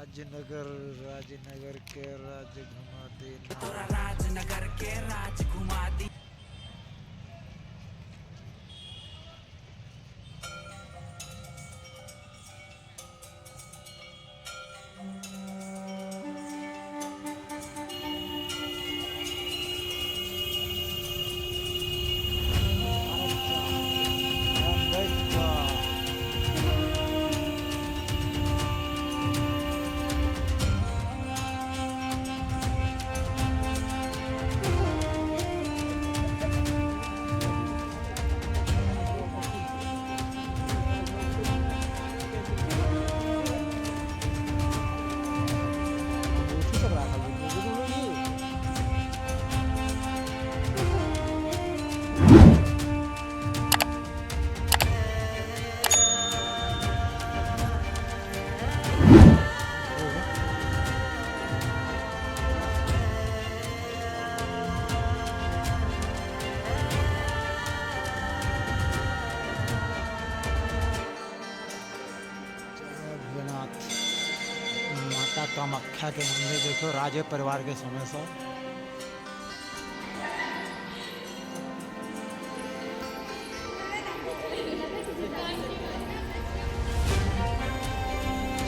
राजनगर, राजनगर के राज घुमा देना। तोरा राजनगर के राज घुमा दी। सब राखल छै। जय भोलेनाथ। माता कामाख्या के मंदिर देखो, राजे परिवार के समय से।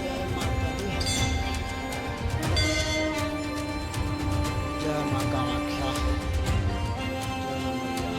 जय माता दी, जय माँ कामाख्या, जय माँ मैया।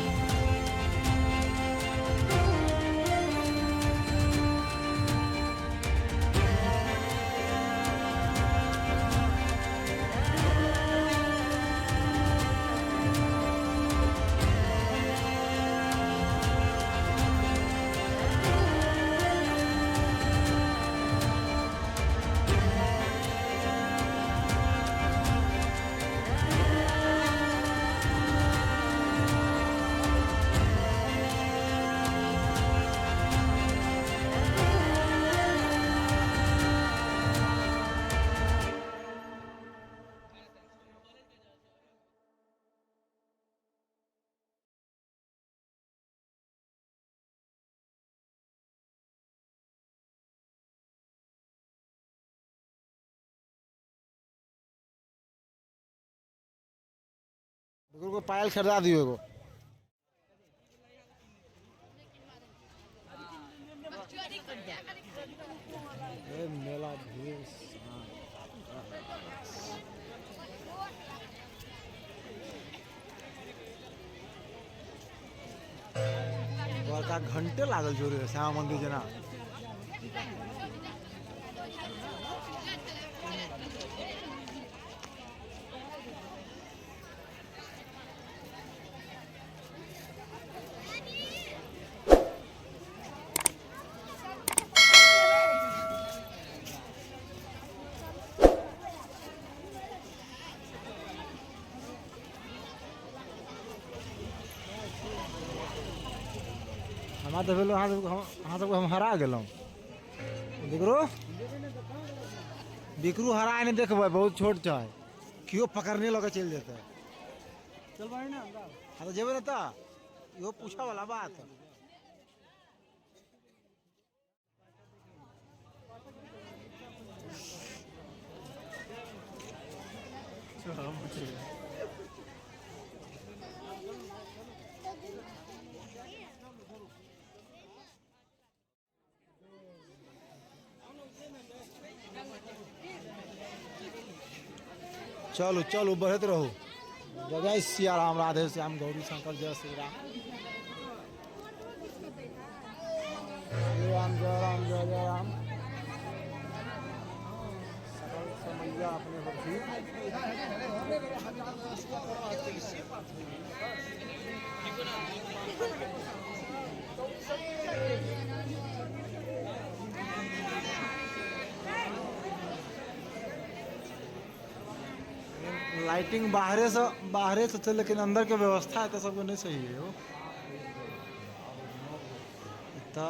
बिल्कुल को पायल खरीदा दियो एगो। ए मेला भीड़। बड़का घंटे लागल जोरे श्यामा मंदिर जेना। हमरा तऽ भेल अहाँ सबके हम हरा गेलहुँ। बिकरू, बिकरू हरा नहि देखबै, बहुत छोट छै, केओ पकड़ने लऽ कऽ चलि जेतै। हाँ तऽ जेबै ने, तऽ इहो पूछऽ वाला बात। चलू चलू, बढ़ैत रहू। जय जय सिया राम, राधे श्याम, गौरी शंकर, जय श्री राम, श्री राम, जय राम, जय जय राम। सकल समैया अपने सब छी। लाइटिंग बाहरे से छै, लेकिन अंदर के व्यवस्था एतऽ सबके नहि सही है। हो, एतऽ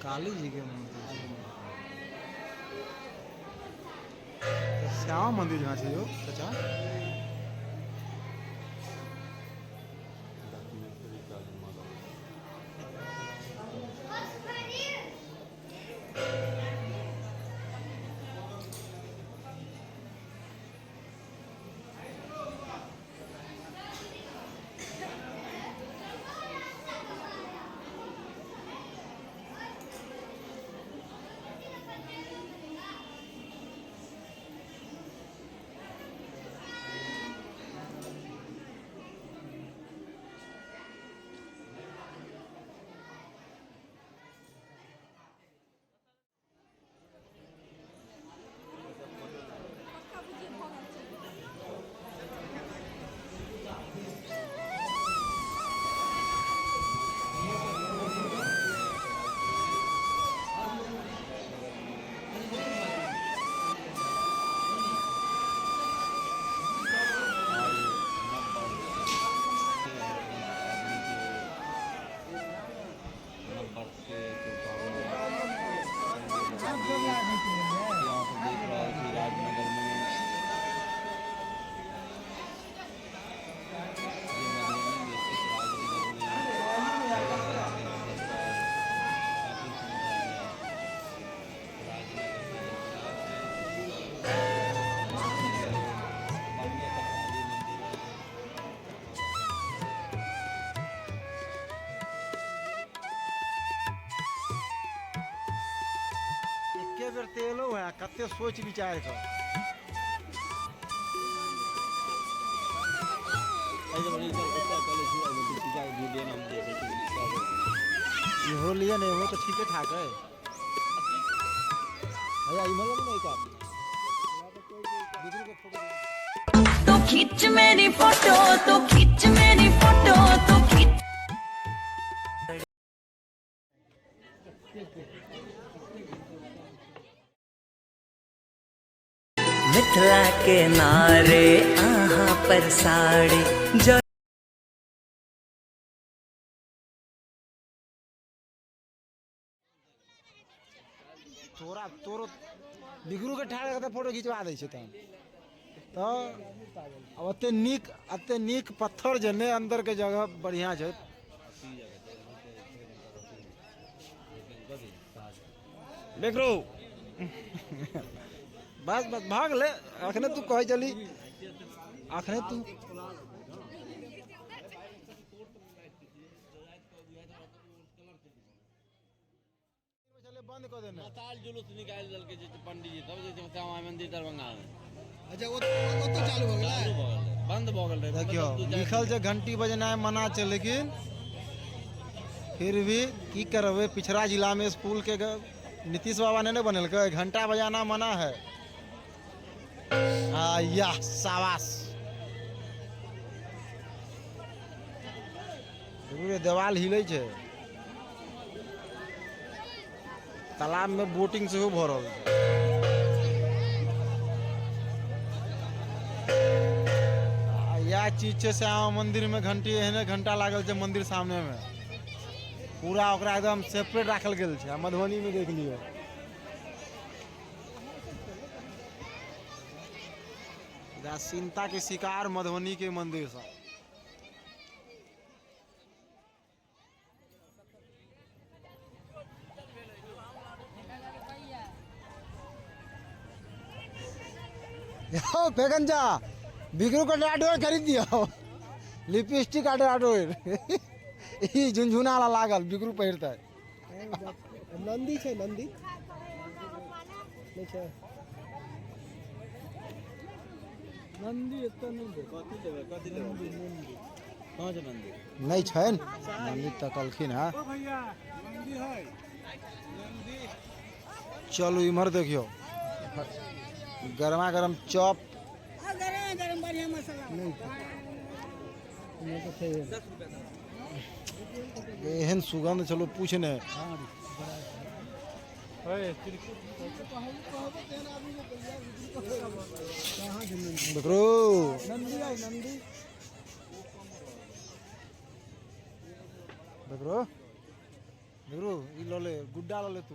काली जी के मंदिर छै, श्यामा मंदिर जहाँ छै यौ चाचा। करिते एलहुँ हेँ, कते सोचि विचारि कऽ। इहो लिअ ने, इहो तऽ ठीके ठाक है। भैया इम्हर लऽ ने एक। तो खींच मेरी फोटो, तो खींच मेरी फोटो, तो खींच। मिथिला के नारे आहा पर साड़ी जो। तोरा तोरो बिगरू के ठाढ़ कऽ फोटो घिचवा दै छै तहन तऽ। आब एते नीक, एते नीक पत्थर जे ने अंदर के जगह बढ़िया छै। बिगरू, बस बस, भऽ गेलै। अखने तू कहै छली, अखने तू छलै बंद कऽ देने। मसाल जुलूस निकालि देलकै जे पंडीजी सब जे श्यामा मंदिर दरभंगा मे। अच्छा, ओतऽ चालू भऽ गेलै? चालू भऽ गेलै, बंद भऽ गेल रहै। देखियौ, लिखल छै घंटी बजेनाइ मना छै, लेकिन फिर भी की करबै, पिछड़ा जिलामे स्कूल के नीतीश बाबा ने बनेलकै, घंटा बजाना मना है। आ या शाबाश। देखू रे, देवाल हिलै छै। तालाब में बोटिंग सेहो भऽ रहल छै। आ इएह चीज छै श्यामा मंदिर में, घंटी एहने घंटा लागल छै मंदिर सामने में, पूरा ओकरा एकदम सेपरेट राखल गेल छै। आ मधुबनी में देख लियौ, उदासीनता के शिकार मधुबनी के मंदिर सब। यौ फेकन जा, बिगरू के आडोर खरीद दियौ, लिपस्टिक आडो आडोर, ई झुनझुना वाला लागल बिगरू पहिरतै। नंदी छै, नंदी नहि छै? नंदी एतऽ नहि देख। कथी लेबै, कथी लेबै? कहाँ छै नंदी? नहि छै नंदी, तकलखिन हँ। चलू, इम्हर देखियौ, गरमा गरम चॉप। गरम बढ़िया मसाला। नहि तऽ छै। एहन सुगंध चलू पूछ ने। बिकरू। नंदी है, नंदी। बिकरू, बिकरू, ई लऽ ले, गुड्डा लऽ ले तू।